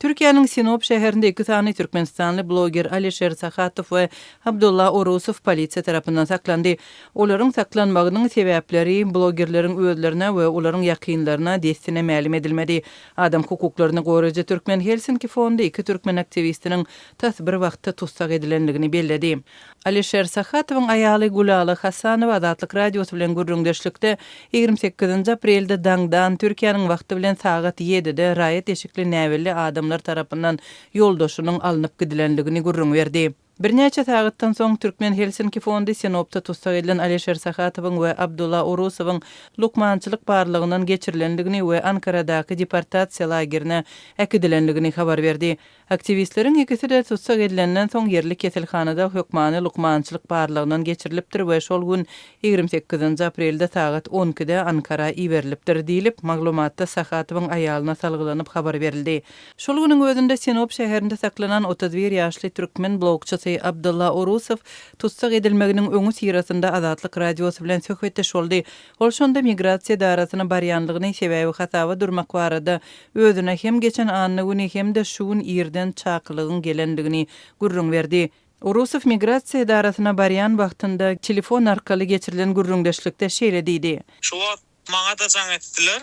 Türkiýäniň Sinop şäherinde iki sany türkmenistanly bloger Alişer Sahatow we Abdulla Orusow polisiýa tarapyndan saklandy. Olaryň saklanmagynyň sebäpleri blogerleriň özlerine we olaryň ýakynlaryna dessine mälim edilmedi. Adam hukuklaryny goraýjy Türkmen Helsinki fondy iki türkmen aktiwistiniň tas bir wagtda tussag edilendigini belledi. Alişer Sahatowyň aýaly Gülala Hasanowa Azatlyk Radiosy bilen gürrüňdeşlikde 28-nji aprelde daňdan, Türkiýäniň wagty bilen sagat ýedide raýat eşikli näbelli adamlar tarapyndan ýoldaşynyň alnyp gidilendigini gürrüň berdi. Birnäçe sagatdan soň Türkmen Helsinki fondy Sinopda tussag edilen Alişer Sahatowyň we Abdulla Orusowyň lukmançylyk barlagyndan geçirilendigini we Ankaradaky deportasiýa lagerine äkidilendigini habar berdi. Aktiwistleriň ikisi-de tussag edilenden soň ýerli keselhanada hökmany lukmançylyk barlagyndan geçirilipdir we şol gün, 28-nji aprelde sagat on ikide Ankara iberilipdir, diýlip, maglumatda Sahatowyň aýalyna salgylanyp habar berildi. Şol günüň özünde Sinop şäherinde saklanan 31 ýaşly türkmen blogçysy Abdylla Orusow tussag edilmeginiň öňüsyrasynda Azatlyk Radiosy bilen söhbetdeş boldy. Ol şonda migrasiýa edarasyna barýanlygyny, sebäbi hasaba durmak barada özüne hem geçen anna güni, hem-de şu gün irden çakylygyň gelendigini gürrüň berdi. Urusow migrasiýa edarasyna barýan wagtynda telefon arkaly geçirilen gürrüňdeşlikde şeýle diýdi. Şu wagt maňa-da jaň etdiler,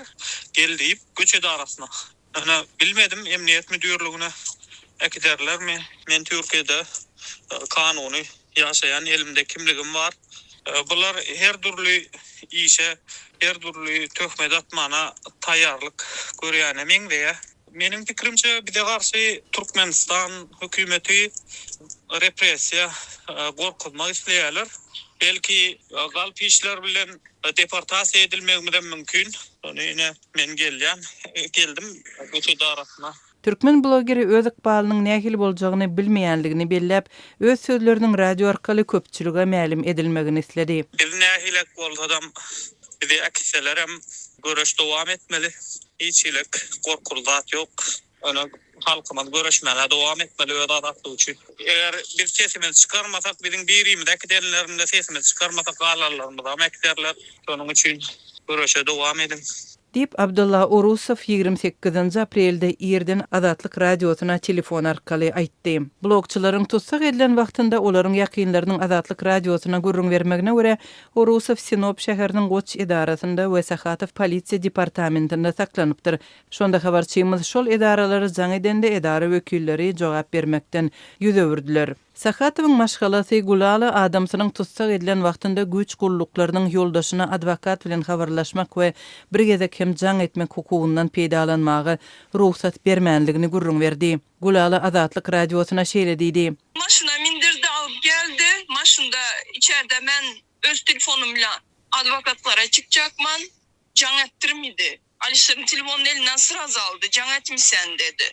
gel diýip, göç edarasyna. Ýöne bilmedim, emniýet müdirligine äkiderlermi? Men Türkiýede kanuny ýaşaýan, elimde kimligim bar. Bular her dürli işe, her dürli töhmet atmana taýýarlyk görýäne meňzeýär. Meniň pikirimçe, bize garşy Türkmenistan hökümeti repressiýa, gorkuzmak isleýärler. Belki, galp işler bilen deportasiýa edilmegimizem mümkin. Ony ine, Men gelýän, geldim göç edarasyna. Türkmen blogeri öz ykbalynyň nähili boljagyny bilmeýänligini belläp, öz sözleriniň radio arkaly köpçülige mälim edilmegini isledi. Biz nähilek bolsadam, bizi äkitselerem göreş dowam etmeli. Hiç hilek gorkuly zat ýok. Ýöne halkymyz göreşmäge dowam etmeli öz azatlygy üçin. Eger biz sesimizi çykarmasak, biziň birimizi äkidenlerinde sesimizi çykarmasak galanlarymyzam äkiderler. Şonuň üçin göreşe dowam ediň. Diýip, Abdulla Orusow 28-nji aprelde irden Azatlyk Radiosyna telefon arkaly aýtdy. Blogçylaryň tussag edilen wagtynda olaryň ýakynlarynyň Azatlyk Radiosyna gürrüň bermegine görä, Orusow Sinop şäheriniň Goç edarasynda we Sahatow polisiýa departamentinde saklanypdyr. Şonda habarçymyz şol edaralara jaň edende edara wekilleri jogap bermekden ýüz öwürdiler. Sahatowyň maşgalasy Gulala adamsynyň tussag edilen wagtynda güýç gulluklarynyň ýoldaşyna adwokat bilen habarlaşmak we bir gezek hem jaň etmek hukugyndan peýdalanmaga rugsat bermänligini gürrüň berdi. Gulala Azatlyk Radiosyna şeýle diýdi. Maşyna mindirdi alyp geldi. Maşynda içerde men öz telefonym bilen adwokatlara çykjakman. Jaň etdirmidi. Alişeriň telefonyny elinden sraz aldy, Jaň etmisen dedi.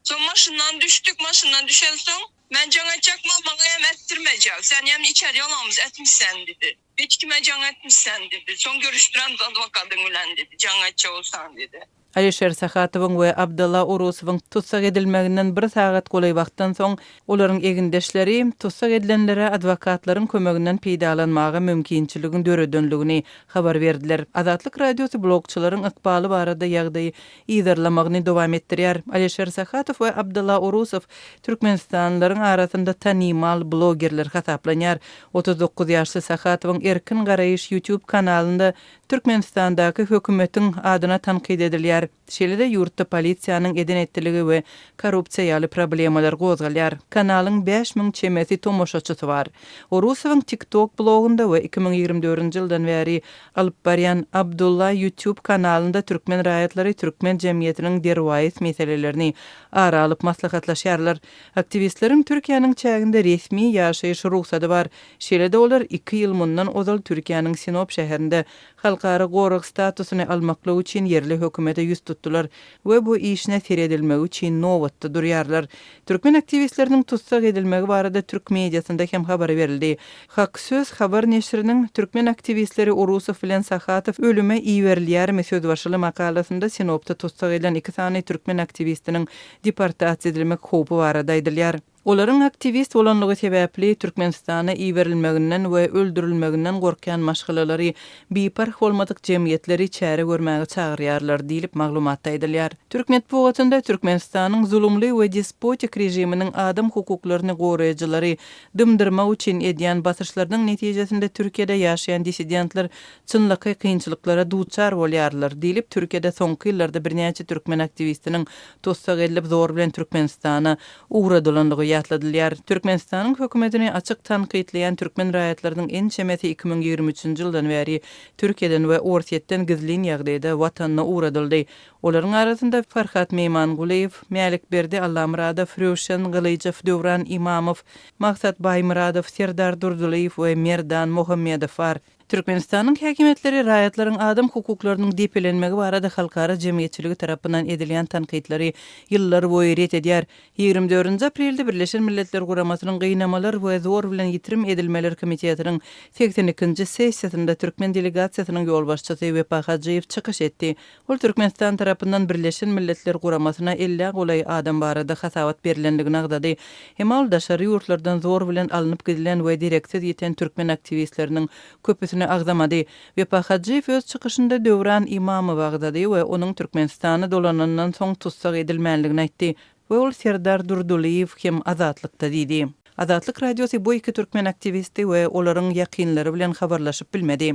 Soň maşyndan düşdük, maşyndan düşensoň, Men jaň etjekmi, maňa hem etdirmejek. Sen hem içeri alamyz, etmisen dedi. Hiç kime jaň etmisen dedi. Soň görüşdiremiz adwokadyň bilen dedi, jaň etjek bolsaň dedi. Alişer Sahatowyň we Abdylla Orusowyň tussag edilmeginden bir sagat golaý wagtdan soň, olaryň egindeşleri tussag edilenlere adwokatlaryň kömeginden peýdalanmaga mümkinçiligiň döredenligini habar berdiler. Azatlyk Radiosy blogçylaryň ykbaly barada ýagdaýy yzarlamagyny dowam etdirýär. Alişer Sahatow we Abdylla Orusow türkmenistanlylaryň arasynda tanymal blogerler hasaplanýar. 39 ýaşly Sahatowyň Erkin garaýyş YouTube kanalynda Türkmenistandaky hökümetiň adyna tankyt edilýär. Şeýle-de ýurtda polisiýanyň eden-etdiligi we korrupsiýa ýaly problemalar gozgalýar. Kanalyň 5000 çemesi tomaşaçysy bar. Orusowyň TikTok blogunda we 2024-nji ýyldan bäri alyp barýan Abdulla YouTube kanalynda türkmen raýatlary türkmen jemgyýetiniň derwaýys meselelerini ara alyp maslahatlaşýarlar. Aktiwistleriň Türkiýäniň çäginde resmi ýaşaýyş rugsady bar. Şeýle-de olar iki ýyl mundan ozal Türkiýäniň Sinop şäherinde halkara gorag statusyny almaklyk üçin ýerli hökümete ýüz tutdular we bu işine seredilmegi üçin nobatda durýarlar. Türkmen aktiwistleriniň tussag edilmegi barada türk mediasynda hem habar berildi. Hak Söz habar neşiriniň Türkmen aktiwistleri Urusow bilen Sahatow ölüme iberilýärmi sözbaşyly makalasynda Sinopda tussag edilen iki sany türkmen aktiwistiniň deportasiýa edilmek howpy barada aýdylýar. Olaryň aktiwist bolanlygy sebäpli Türkmenistana iberilmeginden we öldürilmeginden gorkýan maşgalalary biparh bolmadyk jemgyýetleri çäre görmäge çagyrýarlar diýlip, maglumatda aýdylýar. Türk metbugatynda Türkmenistanyň zulumly we despotik režiminiň adam hukuklaryny goraýjylary dymdyrmak üçin edýän basyşlarynyň netijesinde Türkiýede ýaşaýan dissidentler çynlakaý kynçylyklara duçar bolýarlar diýlip, Türkiýede soňky ýyllarda birnäçe türkmen aktiwistiniň tussag edilip, zor bilen Türkmenistana ugradylandygy ýatladylýar. Türkmenistanyň hökümetini açyk tankytlaýan türkmen raýatlarynyň ençemesi 2023-nji ýyldan bäri Türkiýeden we Orsýetden gizlin ýagdaýda watanyna ugradyldy. Olaryň arasynda Farhat Meýmangulyýew, Mälikberdi Allamyradow, Röwşen Gylyjow, Döwran Imamow, Maksat Baýmyradow, Serdar Durdylyýew we Merdan Muhammedow bar. Türkmenistanyň häkimiýetleri raýatlaryň adam hukuklarynyň depelenmegi barada halkara jemgyýetçiligi tarapyndan edilýän tankytlary ýyllarboýy ret edýär. 24-nji aprelde Birleşen Milletler Guramasynyň Gynamalar we zor bilen ýitirim edilmeler komitetiniň 82-nji sessiýasynda türkmen delegasiýasynyň ýolbaşçysy Wepa Hajyýew çykyş etdi. Ol Türkmenistan tarapyndan Birleşen Milletler Guramasyna ellä golaý adam barada hasabat berlendigini agzady. Emma ol daşary ýurtlardan zor bilen alnyp gidilen we dereksiz ýiten türkmen aktiwistleriniň köpüsini agzamady. Wepa Hajyýew öz çykyşynda Döwran Imamowy agzady we onuň Türkmenistana dolanandan soň tussag edilmänligini aýtdy we ol Serdar Durdylyýew hem azatlykda diýdi. Azatlyk Radiosy bu iki türkmen aktiwisti we olaryň ýakynlary bilen habarlaşyp bilmedi.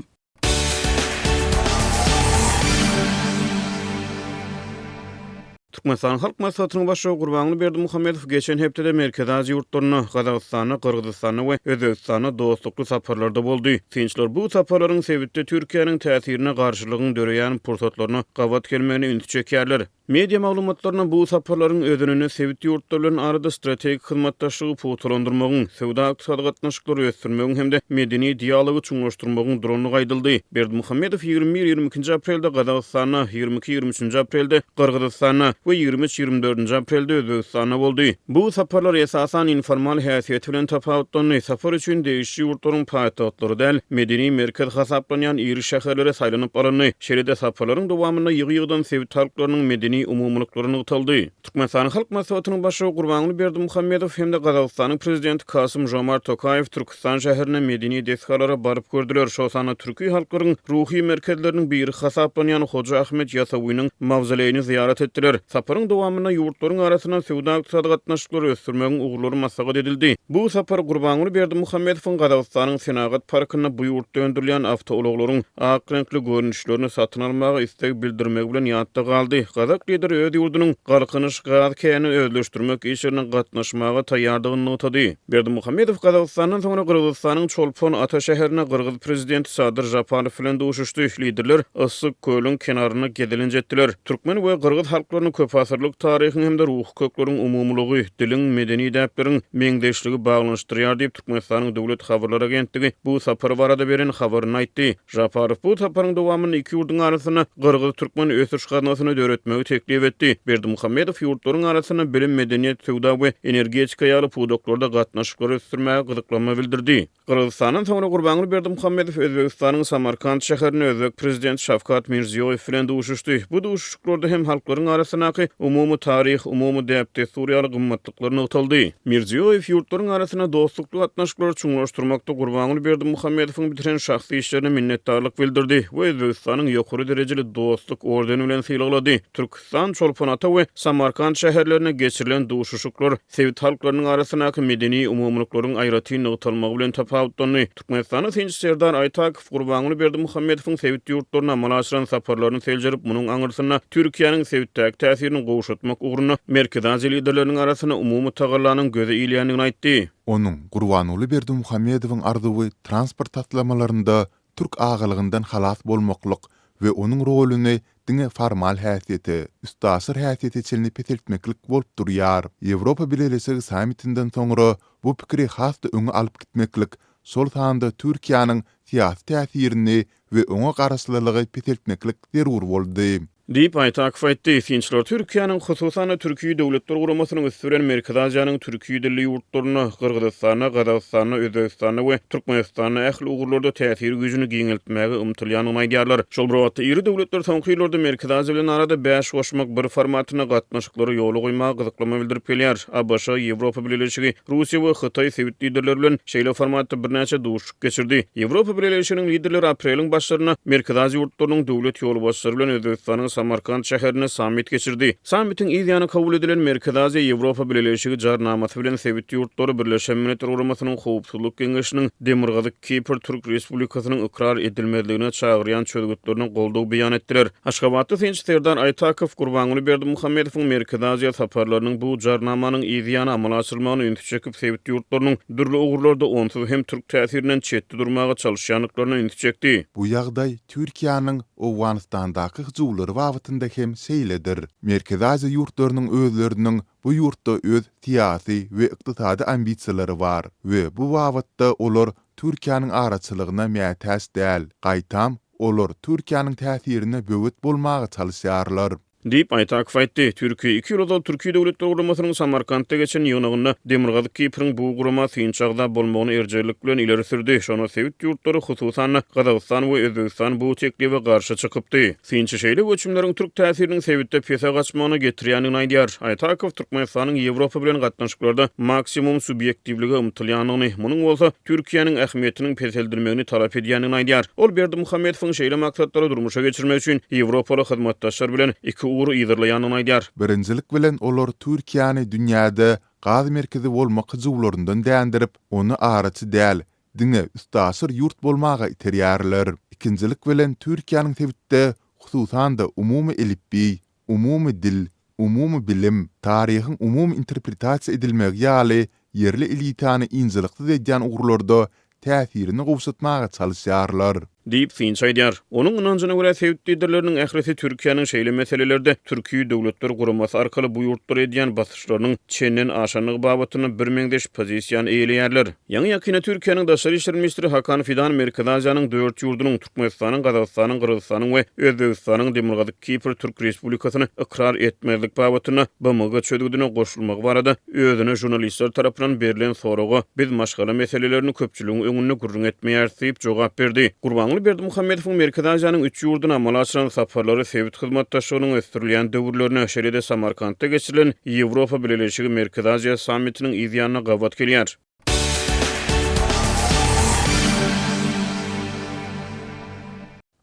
Türkmenistanyň Halk Maslahatynyň Başlygy Gurbanguly Berdimuhamedow geçen hepdede Merkezi Aziýa ýurtlarynda, Gazagystanda, Gyrgyzystanda we Özbegistanda dostlukly saparlarda boldy. Synçylar bu saparlaryň sebitde Türkiýäniň täsirine garşylygyň döreýän pursatlaryna gabat gelmegine ünsi çekýärler. Media maglumatlarynda bu saparlaryň özeninde sebit ýurtlary bilen arada strategik hyzmatdaşlygy pugtalandyrmagyň, söwda-ykdysady gatnaşyklary ösdürmegiň hem-de medeni dialogy çuňlaşdyrmagyň durandygy aýdyldy. Berdimuhamedow 21, 22-nji aprelde Gazagystanda, 22, 23-nji aprelde Gyrgyzystanda we 23, 24-nji aprelde Özbegistanda boldy. Bu saparlar esasan informal häsiýeti bilen tapawutlandy, sapar üçin degişli ýurtlaryň paýtagtlary däl, medeni merkez hasaplanýan iri şäherleri saýlanyp alyndy. Şeýle-de saparlaryň dowamynda ýygy-ýygydan sebit halklarynyň medeni umumylyklary nygtaldy. Türkmenistanyň Halk Maslahatynyň Başlygy Gurbanguly Berdimuhamedow hem-de Gazagystanyň Prezidenti Kasym-Žomart Tokaýew Türküstan şäherinde medeni desgalara baryp gördüler, şol sanda türki halklaryň ruhy merkezleriniň biri hasaplanýan Hoja Ahmet Ýasawynyň mawzoleýini zyýarat etdiler. Saparyň dowamynda ýurtlaryň arasynda söwda-ykdysady gatnaşyklary ösdürmegiň ugurlary maslahat edildi. Bu sapar Gurbanguly Berdimuhamedowyň Gazagystanyň senagat parkynda bu ýurtda öndürilýän awtoulaglaryň ak reňkli görnüşlerini satyn almaga isleg bildirmegi bilen ýatda galdy. Gazak lideri öz ýurdunyň Galkynyş gaz känini özleşdirmek işlerine gatnaşmaga taýýardygyny nygtady. Berdimuhamedow Gazagystandan soňra Gyrgyzystanyň Çolpon Ata şäherinde gyrgyz prezidenti Sadyr Žaparow bilen duşuşdy. Liderler Yssyk kölüň kenarynda gezelenç etdiler. Türkmen we gyrgyz halklaryny köpasyrlyk taryhyň hem-de ruhy kökleriň umumylygy, diliň, medeni däpleriň meňzeşligi baglanyşdyrýar diýip, Türkmenistanyň Döwlet habarlar agentligi bu sapar barada beren habarynda aýtdy. Žaparow bu saparyň dowamynda iki ýurduň arasynda Gyrgyz-türkmen ösüş gaznasyny döretmegi teklip etdi. Berdimuhamedow ýurtlaryň arasynda bilim, medeniýet, söwda we energetika ýaly pudaklarda gatnaşyklary ösdürmäge gyzyklanma bildirdi. Gyrgyzystandan soňra Gurbanguly Berdimuhamedow Özbegistanyň Samarkant şäherinde özbek prezidenti Şawkat Mirziýoýew bilen duşuşdy. Bu duşuşyklarda hem halklaryň arasyndaky umumy taryh, umumy däp-dessur ýaly gymmatlyklar nygtaldy. Mirziýoýew ýurtlaryň arasynda dostlukly gatnaşyklary çuňlaşdyrmakda Gurbanguly Berdimuhamedowyň bitiren şahsy işlerine minnetdarlyk bildirdi we Özbegistanyň ýokary derejeli Dostluk ordeni bilen sylaglady. Türküstan, Çolpon-Ata we Samarkant şäherlerinde geçirilen duşuşyklar sebit halklarynyň arasyndaky medeni umumylyklaryň aýratyn nygtalmagy bilen tapawutlandy. Türkmenistanda synçy Serdar Aýtakow Gurbanguly Berdimuhamedowyň sebit ýurtlaryna amala aşyran saparlaryny seljerip, munuň aňyrsynda Türkiýäniň sebitdäki täsirini gowşatmak ugrunda Merkezi Aziýa liderleriniň arasynda umumy tagallanyň göze ilýändigini aýtdy. Onuň, Gurbanguly Berdimuhamedowyň arzuwy transport taslamalarynda türk agalygyndan halas bolmaklyk we onuň roluny diňe formal häsiýete, üstaşyr häsiýete çenli peseltmeklik bolup durýar. Ýewropa Bileleşigi sammitinden soňra bu pikiri has-da öňe alyp gitmeklik, şol sanda Türkiýäniň syýasy täsirini we oňa garaşlylygy peseltmeklik zerur boldy. Diýip, Aýtakow aýtdy. Synçylar Türkiýäniň, hususan-da, Türki Döwletler Guramasynyň üsti bilen Merkezi Aziýanyň türki dilli ýurtlarynda, Gyrgyzystanda, Gazagystanda, Özbegistanda we Türkmenistanda ähli ugurlarda täsir güýjüni giňeltmäge ymtylýandygyny aýdýarlar. Şol bir wagtda, iri döwletler soňky ýyllarda Merkezi Aziýa bilen arada bäş goşmak bir formatynda gatnaşyklary ýola goýmaga gyzyklanma bildirip gelýär. ABŞ, Ýewropa Bileleşigi, Russiýa we Hytaý sebit liderleri bilen şeýle formatda birnäçe duşuşyk geçirdi. Ýewropa Bileleşiginiň liderleri apreliň başlarynda Merkezi Aziýa ýurtlarynyň döwlet ýolbaşçylary bilen Özbegistanyň Samarkant şäherinde sammit geçirdi. Sammitiň yz ýany kabul edilen Merkezi Aziýa, Ýewropa Bileleşigi Jarnamasy bilen sebit ýurtlary Birleşen Milletler Guramasynyň Howpsuzlyk Geňeşiniň Demirgazyk Kipr Türk Respublikasynyň ykrar edilmezligine çagyrýan çözgütlerine goldaw beýan etdiler. Aşgabatly synçy Serdar Aýtakow Gurbanguly Berdimuhamedowyň Merkezi Aziýa saparlarynyň bu Jarnamanyň yz ýany amala aşyrylmagyna ünsi çekip, sebit ýurtlarynyň dürli ugurlarda onsuz hem türk täsirinden çetde durmaga çalyşýandyklaryna ünsi çekdi. Bu ýagdaý Türkiýäniň Owganystandaky hyjuwlary babatynda hem şeýledir. Merkezi Aziýa ýurtlarynyň özleriniň bu ýurtda öz syýasy we ykdysady ambisiýalary bar we bu babatda olar Türkiýäniň araçylygyna mätäç däl, gaýtam, olar Türkiýäniň täsirine böwet bolmaga çalyşýarlar. Diýip, Aýtakow aýtdy. Türkiýe iki ýyl ozal Türki Döwletler Guramasynyň Samarkantda geçen ýygnagynda Demirgazyk Kipriň bu gurama synçy agza bolmagyny erjellik bilen ileri sürdi. Şonda sebit ýurtlary, hususan-da, Gazagystan we Özbegistan bu teklibe garşy çykypdy. Synçy şeýle göçümleriň türk täsiriniň sebitde pese gaçmagyna getirýändigini aýdýar. Aýtakow Türkmenistanyň Ýewropa bilen gatnaşyklarda maksimum subýektiwlige ymtylýandygyny, munuň bolsa Türkiýäniň ähmiýetiniň peseldilmegini talap edýändigini aýdýar. Ol Berdimuhamedowyň şeýle maksatlary durmuşa geçirmek üçin ýewropaly hyzmatdaşlar bilen iki ugry yzarlaýandygyny aýdýar. Birinjilik bilen olar Türkiýäni dünýäde gaz merkezi bolmak hyjuwlaryndan dändirip, ony araçy däl, diňe üstaşyr ýurt bolmaga iterýärler. Ikinjilik bilen Türkiýäniň sebitde, hususan-da umumy elipbiý, umumy dil, umumy bilim, taryhyň umumy interpretasiýa edilmegi ýaly ýerli elitany ynjalyksyz edýän ugurlarda täsirini gowşatmaga çalyşýarlar. Diýip, synçy aýdýar. Onuň ynanjyna görä, sebit liderleriniň ählisi Türkiýäniň şeýle meselelerde Türki Döwletler Guramasy arkaly bu ýurtlara edýän basyşlarynyň çenden aşandygy babatynda birmeňzeş pozisiýany eýeleýärler. Ýaňy-ýakynda Türkiýäniň daşary işler ministri Hakan Fidan Merkezi Aziýanyň dört ýurdunyň, Türkmenistanyň, Gazagystanyň, Gyrgyzystanyň we Özbegistanyň Demirgazyk Kipr Türk Respublikasyny ykrar etmezlik babatynda BMG çözgüdine goşulmagy barada özüne žurnalistler tarapyndan berlen soraga Biz maşgala meselelerini köpçüligiň öňünde gürrüň etmeýäris diýip jogap berdi. Gurbanguly Berdimuhamedowyň Merkezi Aziýanyň üç ýurduna amala aşyran saparlary sebit hyzmatdaşlygynyň ösdürilýän döwürlerine, şeýle-de Samarkantda geçirilen Ýewropa Bileleşigi-Merkezi Aziýa sammitiniň yz ýanyna gabat gelýär.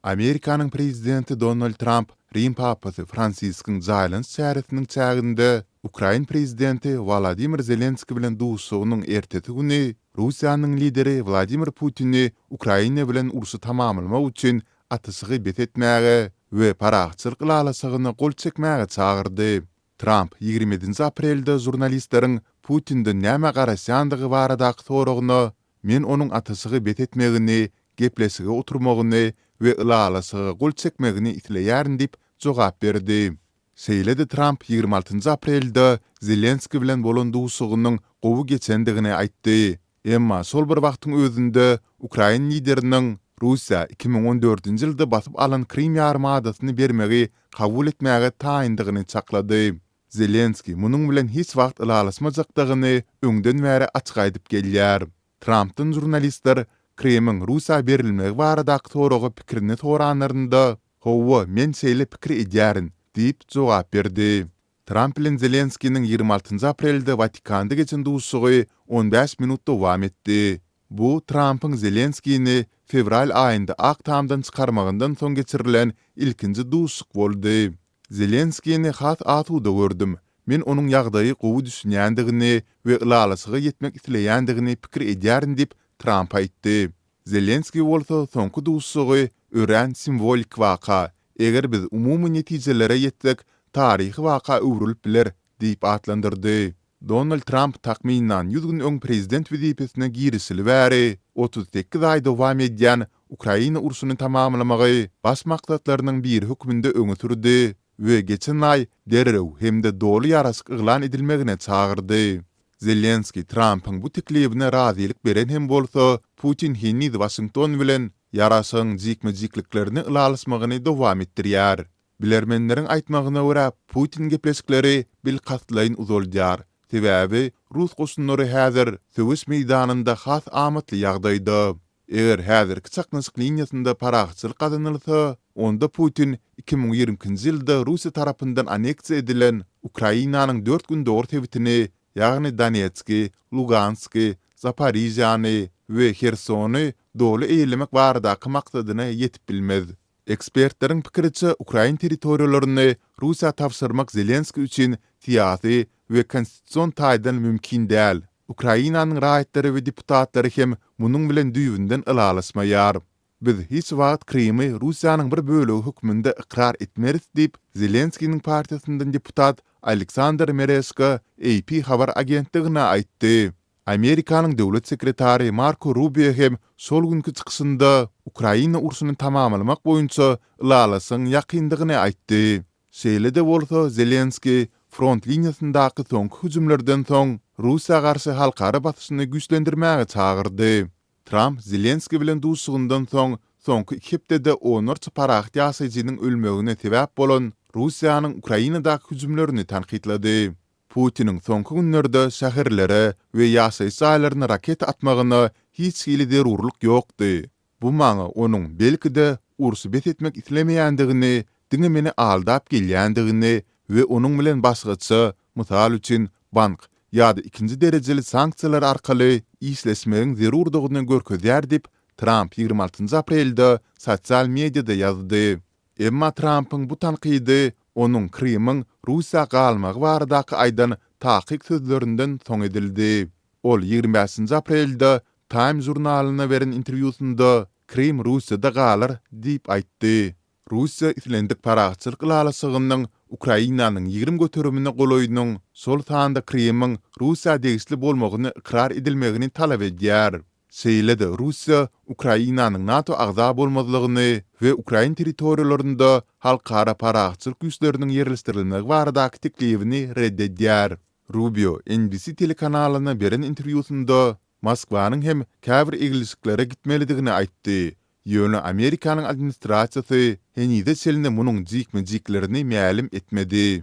Amerikanyň prezidenti Donald Tramp Rim papasy Fransiskiň jaýlanyş çäresiniň çäginde ukrain prezidenti Wolodymyr Zelenskiý bilen duşuşygynyň ertesi güni Russiýanyň lideri Wladimir Putini Ukraina bilen urşy tamamlamak üçin atyşygy bes etmäge we parahatçylyk ylalaşygyna gol çekmäge çagyrdy. Tramp 27 aprelde žurnalistleriň Putinden nämä garaşýandygy baradaky soragyna Men onuň atyşygy bes etmegini, gepleşige oturmagyny we ylalaşyga gol çekmegini isleýärin diýip jogap berdi. Şeýle-de Tramp 26 aprelde Zelenskiý bilen bolan duşuşygynyň gowy geçendigini aýtdy. Emma şol bir wagtyň özünde ukrain lideriniň Russiýa 2014-nji ýylda basyp alan Krym ýarymadasyny bermegi kabul etmäge taýyndygyny çaklady. Zelenskiý munuň bilen hiç wagt ylalaşmajakdygyny öňden bäri açyk aýdyp gelýär. Trampdan žurnalistler Krymyň Russiýa berilmegi baradaky soraga pikirini soranlarynda, Hawa, men şeýle pikir edýärin diýip jogap berdi. Tramp bilen Zelenskiniň 26 aprelde Watikanda geçen duşuşygy 15 minut dowam etdi. Bu Trampyň Zelenskini fewral aýynda Ak Tamdan çykarmagyndan soň geçirilen ilkinji duşuşyk boldy. Zelenskini has asuda gördüm. Men onuň ýagdaýy gowy düşünýändigini we ylalaşyga ýetmek isleýändigini pikir edýärin diýip, Tramp aýtdy. Zelenskiý bolsa soňky duşuşygy örän simwolik waka, eger biz umumy netijelere ýetsek, taryhy waka öwrülip biler diýip atlandyrdy. Donald Tramp takmynan 100 gün öň prezident wezipesine girişeli bäri 38 aý dowam edýän Ukraina urşuny tamamlamagy baş maksatlarynyň biri hökmünde öňe sürdi we geçen aý derrew hem-de doly ýaraşyk yglan edilmegine çagyrdy. Zelenskiý Trampyň bu teklibine razylyk beren hem bolsa, Putin heniz Waşington bilen ýaraşygyň jikme-jikliklerini ylalaşmagyny dowam etdirýär. Bilermenleriň aýtmagyna görä, Putin gepleşikleri bilkastlaýyn uzaldýar, sebäbi rus goşunlary häzir söweş meýdanynda has amatly ýagdaýda. Eger häzirki çaknyşyk liniýasynda parahatçylyk gazanylsa, onda Putin 2022-nji ýylda Russiýa tarapyndan anneksiýa edilen Ukrainanyň dört gündogar sebitini, ýagny Donetski, Luganski, Zaporižýany we Hersony doly eýelemek baradaky maksadyna ýetip bilmez. Ekspertleriň pikiriçe, ukrain territoriýalaryny Russiýa tabşyrmak Zelenskiý üçin syýasy we konstitusion taýdan mümkin däl. Ukrainanyň raýatlary we deputatlary hem munuň bilen düýbünden ylalaşmaýar. Biz hiç wagt Krymy Russiýanyň bir bölegi hökmünde ykrar etmeris diýip, Zelenskiniň partiýasyndan deputat Aleksandr Merežko AP habar agentligine aýtdy. Amerikanyň döwlet sekretary Marko Rubio hem şol günki çykyşynda Ukraina urşuny tamamlamak boýunça ylalaşygyň ýakyndygyny aýtdy. Şeýle-de bolsa, Zelenskiý front liniýasyndaky soňky hüjümlerden soň Russiýa garşy halkara basyşyny güýçlendirmäge çagyrdy. Tramp Zelenskiý bilen duşuşygyndan soň, soňky iki hepdede onlarça parahat ýaşaýjynyň ölmegine sebäp bolan Russiýanyň Ukrainadaky hüjümlerini tankytlady. Putiniň soňky günlerde şäherlere we ýaşaýyş jaýlaryna raketa atmagyna hiç hili zerurlyk ýokdy. Bu maňa onuň, belki-de, urşy bes etmek islemeýändigini, diňe meni aldap gelýändigini we onuň bilen başgaça, mysal üçin, bank ýa-da ikinji derejeli sanksiýalar arkaly işleşmegiň zerurdygyny görkezýär diýip, Tramp 26 aprelde sosial mediada ýazdy. Emma Trampyň bu tankydy onuň Krymyň Russiýa galmagy baradaky aýdan takyk sözlerinden soň edildi. Ol 25 aprelde Time žurnalyna beren interwýusynda Krym Russiýada galar diýip aýtdy. Russiýa islendik parahatçylyk ylalaşygynyň Ukrainanyň 20 göterimine golaýynyň, şol sanda Krymyň Russiýa degişli bolmagyny ykrar edilmegini talap edýär. Şeýle-de Russiýa Ukrainanyň NATO agza bolmazlygyny we ukrain territoriýalarynda halkara parahatçylyk güýçleriniň ýerleşdirilmegi baradaky teklibini ret edýär. Rubio NBC telekanalyna beren interwýusynda Moskwanyň hem käbir eglişiklere gitmelidigini aýtdy, ýöne Amerikanyň administrasiýasy henize çenli munuň jikme-jiklerini mälim etmedi.